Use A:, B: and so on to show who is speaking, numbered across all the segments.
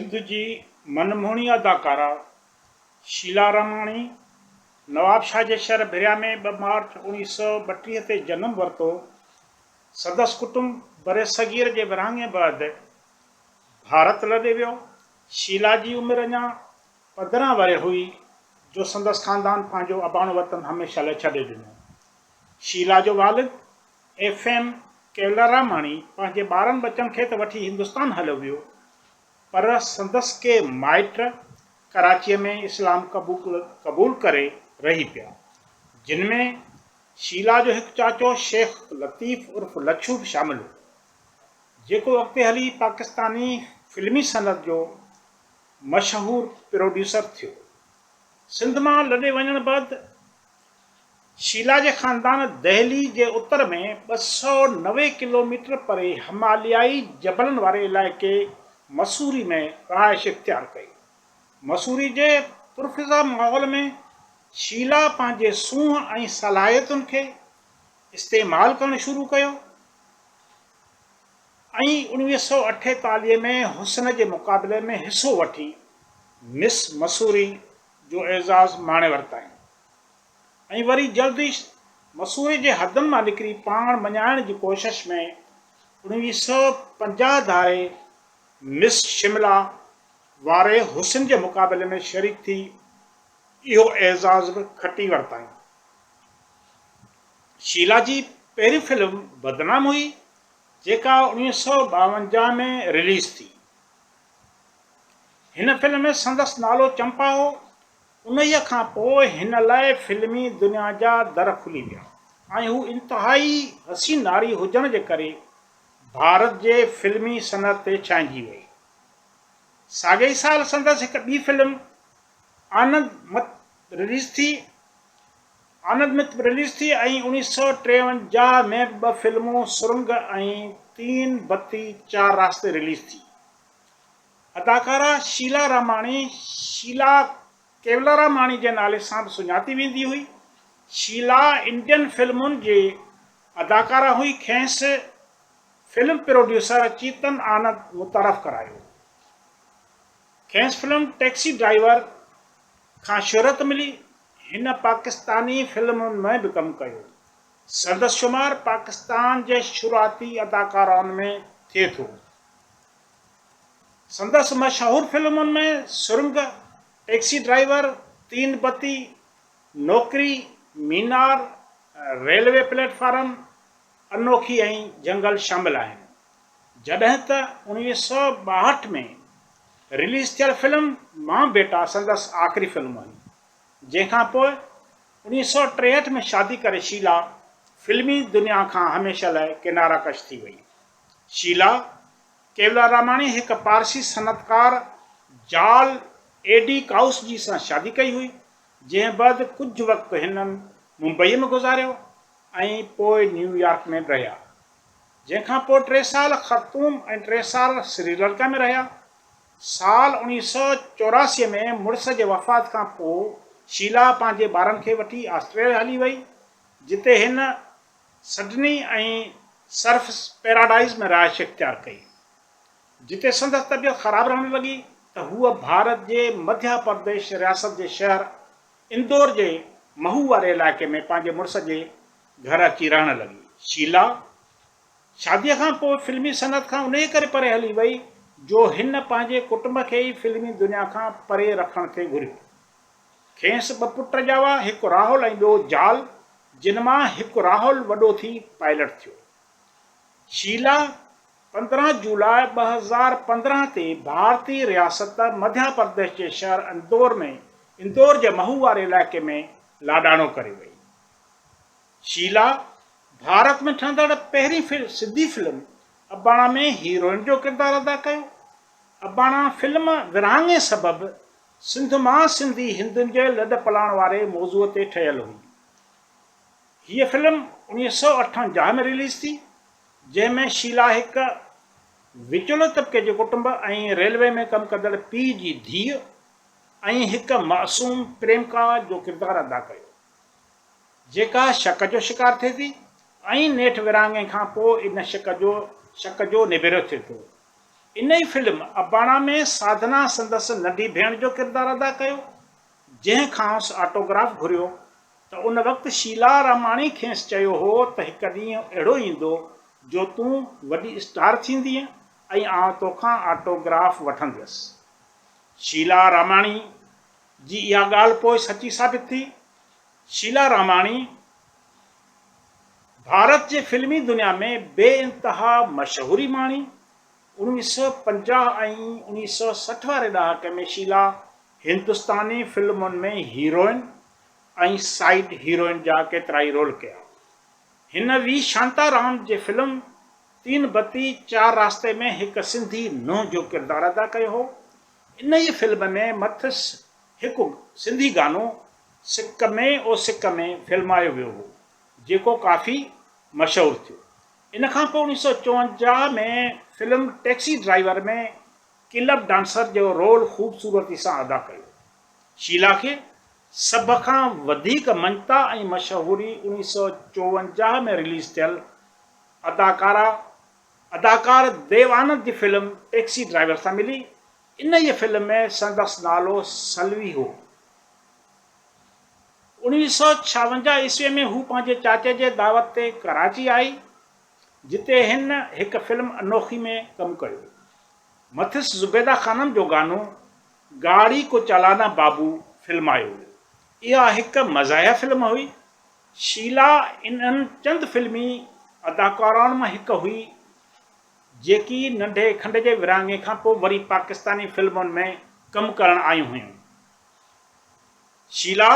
A: سنڌ جي من موهڻي اداڪارا شيلا راماڻي نوابشاهه جي شهر ڀريا ۾ ٻه مارچ 1932 تي جنم ورتو. سندس ڪٽنب برصغير جي ورهاڱي بعد ڀارت لڏي ويو. شيلا جي عمر اڃا 15 ورهيه هئي جو سندس خاندان پنهنجو اباڻو وطن هميشه لاء ڇڏي ڏنو. شيلا جو والد ايف ايم ڪيولراماڻي پنهنجي ٻارن ٻچن کي ته وٺي هندستان هليو ويو پر سندس ڪي مائٽ ڪراچيء ۾ اسلام قبول ڪري رهي پيا جن ۾ شيلا جو هڪ چاچو شيخ لطيف عرف لڇو به شامل هو جيڪو اڳتي هلي پاڪستاني فلمي صنعت جو مشهور پروڊيوسر ٿيو. سنڌ مان لڏي وڃڻ بعد شيلا جي خاندان دهلي جي اتر ۾ 290 ڪلوميٽر پري هماليائي جبلن واري علائقي مسوري ۾ رهائش اختيار ڪئي. مسوري جي پرفضا ماحول ۾ شيلا پنهنجي سونهن ۽ صلاحيتن کي استعمال ڪرڻ شروع ڪيو ۽ 1948 ۾ حسن جي مقابلي ۾ حصو وٺي مس مسوري جو اعزاز ماڻي ورتائين. ۽ وري جلد ئي مسوري جي حدن مان نڪري پاڻ مڃائڻ جي ڪوشش ۾ 1950 ڌاري مس شملا واري حسن جي مقابلي ۾ شريڪ ٿي اهو اعزاز به کٽي ورتائين. شيلا جي پهرين فلم بدنام هئي جيڪا 1952 ۾ رليز ٿي. هن فلم ۾ سندس نالو چمپا هو. انهيء کان پوء هن لاء فلمي دنيا جا در کلي ويا ۽ هو انتهائي حسين ناري هجڻ جي ڪري ڀارت جي فلمي صنعت تي ڇانئجي وئي. ساڳئي سال سندس هڪ ٻي فلم آنند مت رليز ٿي. آنند مت رليز ٿي ۽ 1953 ۾ به ٻه فلمون سرنگ ۽ تين بتي چار راستي رليز ٿي. اداڪارا شيلا راماڻي شيلا ڪيولراماڻي جي نالي سان به سڃاتي ويندي هئي. شيلا انڊين فلمن جي اداڪارا هئي. کيس فلم پروڊيوسر چيتن آنند متعارف ڪرايو. کيس فلم ٽيڪسي ڊرائيور کان شهرت ملي. هن پاڪستاني فلمن ۾ به ڪم ڪيو. سندس شمار پاڪستان جي شروعاتي اداڪارائن ۾ ٿئي ٿو. سندس مشهور فلمن ۾ سرنگ، ٽيڪسي ڊرائيور، تين بتي، نوڪري، مينار، ريلوي پليٽ فارم، انوکي ۽ جنگل شامل آهن. جڏهن ته 1962 ۾ رليز ٿيل فلم مان بيٽا سندس آخري فلم هئي، جنهن کان پوء 1963 ۾ شادي ڪري شيلا فلمي دنيا کان هميشه لاء ڪناره ڪش ٿي وئي. شيلا ڪيولاراماڻي هڪ پارسي صنعتڪار جال ايڊي ڪائوسجي سان شادي ڪئي هئي، جنهن بعد ڪجهه وقت هنن ممبئيء ۾ گذاريو ۽ پوء نيويارڪ ۾ به رهيا، جنهن کان پوء ٽي سال خرطوم ۽ ٽي سال سريلنڪا ۾ رهيا. سال 1984 ۾ مڙس جي وفات کان پوء شيلا پنهنجي ٻارن کي وٺي آسٽريليا هلي وئي، جتي هن سڊني ۽ سرفس پيراڊائيز ۾ رهائش اختيار ڪئي، جتي سندس طبيعت خراب رهڻ لڳي ته هوء ڀارت جي مڌيا پرديش رياست جي شهر اندور جي مهو واري علائقي ۾ پنهنجي مڙس جي گهر اچي رهڻ لڳي. شيلا شاديء کان پوء فلمي صنعت کان انهيء ڪري پري هلي وئي جو هن پنهنجي ڪٽنب کي ئي فلمي دنيا کان پري رکڻ ٿي گهريو. کيس ٻه پٽ ڄاوا، هڪ راهول ۽ ٻيو جال، جن مان هڪ راهول وڏو ٿي پائلٽ ٿيو. شيلا 15 جولاء 2015 تي ڀارتي رياست مڌيا پرديش جي شهر اندور ۾ اندور جي مهو واري علائقي ۾ لاڏاڻو ڪري وئي. شيلا ڀارت ۾ ٺهندڙ پهرين سنڌي فلم اباڻا ۾ هيروئن جو ڪردار ادا ڪيو. اباڻا فلم ورهاڱي سبب سنڌ مان سنڌي هندن جي لڏ پلاڻ واري موضوع تي ٺهيل هئي. هيء فلم 1958 ۾ رليز ٿي، جنهن ۾ شيلا هڪ وچولي طبقي جي ڪٽنب ۽ ريلوي ۾ ڪم ڪندڙ پيء جي ڌيء ۽ هڪ معصوم پريمڪا جو ڪردار ادا ڪيو، جيڪا شڪ جو شڪار ٿئي ٿي ۽ نيٺ ورهاڱي کان پوء ان شڪ جو شڪ جو نبيرو ٿئي ٿو. انهي فلم اباڻا ۾ ساڌنا سندس ننڍي ڀيڻ جو ڪردار ادا ڪيو، جنهن کانئس آٽوگراف گهريو ته ان وقت شيلا راماڻي کيس چيو هو ته هڪ ڏينهن اهڙو ايندو جو تون وڏي اسٽار ٿيندينء ۽ آئون توکان آٽوگراف وٺنديس. شيلا راماڻي جي اها ڳالهه پوء سچي ثابت ٿي. شيلا راماڻي ڀارت جي فلمي دنيا ۾ بي انتها مشهوري ماڻي. 1950 ۽ 1960 واري ڏهاڪي ۾ شيلا هندستاني فلمن ۾ هيروئن ۽ سائيڊ هيروئن جا ڪيترائي رول ڪيا. هن وي شانتا رام جي فلم تين بتي چار راستي ۾ هڪ سنڌي نونهن جو ڪردار ادا ڪيو هو. انهيء فلم ۾ مٿس هڪ سنڌي گانو سڪ ۾ او سڪ ۾ فلمايو ويو هو، جيڪو ڪافي مشهور ٿيو. ان کان پوء 1954 ۾ film taxi driver ۾ club dancer جو رول خوبصورتي سان ادا ڪيو. شيلا کي سڀ کان وڌيڪ مڃتا ۽ مشهوري 1954 ۾ رليز ٿيل اداڪارا اداڪار ديو آنند جي فلم ٽيڪسي ڊرائيور سان ملي. انهيء فلم ۾ سندس نالو سلوي هو. 1956 عيسويء ۾ هو پنهنجي چاچي جي دعوت تي ڪراچي آئي، جتي هن هڪ فلم انوکي ۾ ڪم ڪيو. مٿس زبيده خانم جو گانو گاڙي ڪو چلانا بابو فلمايو ويو. اها هڪ مزاحيه فلم هئي. شيلا انهن چند فلمي اداڪارائن مان هڪ هئي، جيڪي ننڍي کنڊ جي ورهاڱي کان پوء وري پاڪستاني فلمن ۾ ڪم ڪرڻ آيون هيون. شيلا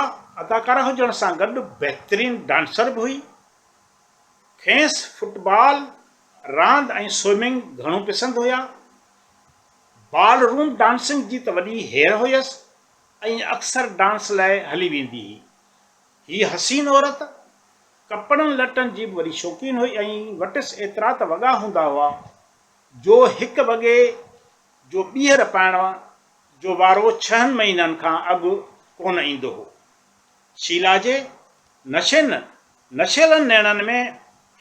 A: اداڪارا هجڻ سان گڏ بهترين ڊانسر به هئي. کيس فٽبال راند ۽ سوئمنگ گهڻو پسند هيا. بال روم ڊانسنگ جي ته وڏي هير هيس ۽ اڪثر ڊانس لاء هلي ويندي هئي. هيء حسين عورت ڪپڙن لٽن جي به وڏي شوقين هئي ۽ وٽس ايترا ته وڳا هوندا هئا جو هڪ وڳي جو ٻيهر پائڻ جو وارو ڇهن مهينن کان اڳ ڪونه ايندو هو. شيلا جي نشين نشيلن نيڻن ۾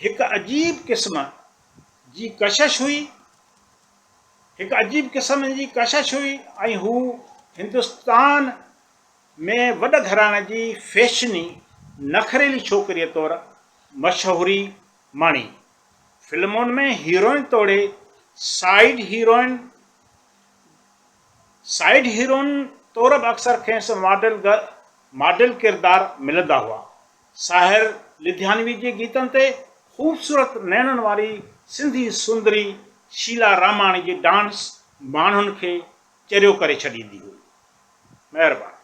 A: هڪ عجيب قسم جي ڪشش هئي. هڪ عجيب قسم جي ڪشش هئي ۽ هو هندستان ۾ وڏ گهراڻي جي فيشني نخريلي ڇوڪريء طور مشهوري ماڻي. فلمن ۾ هيروئن توڙي سائيڊ هيروئن سائيڊ هيروئن طور به اڪثر کيس ماڊل ماڊل ڪردار ملندا هئا. ساحر لڌيانوي جي گيتن تي خوبصورت نيڻن واري سنڌي سندري شيلا راماڻي جي ڊانس ماڻهن کي چريو ڪري ڇڏيندي هئي. مهرباني.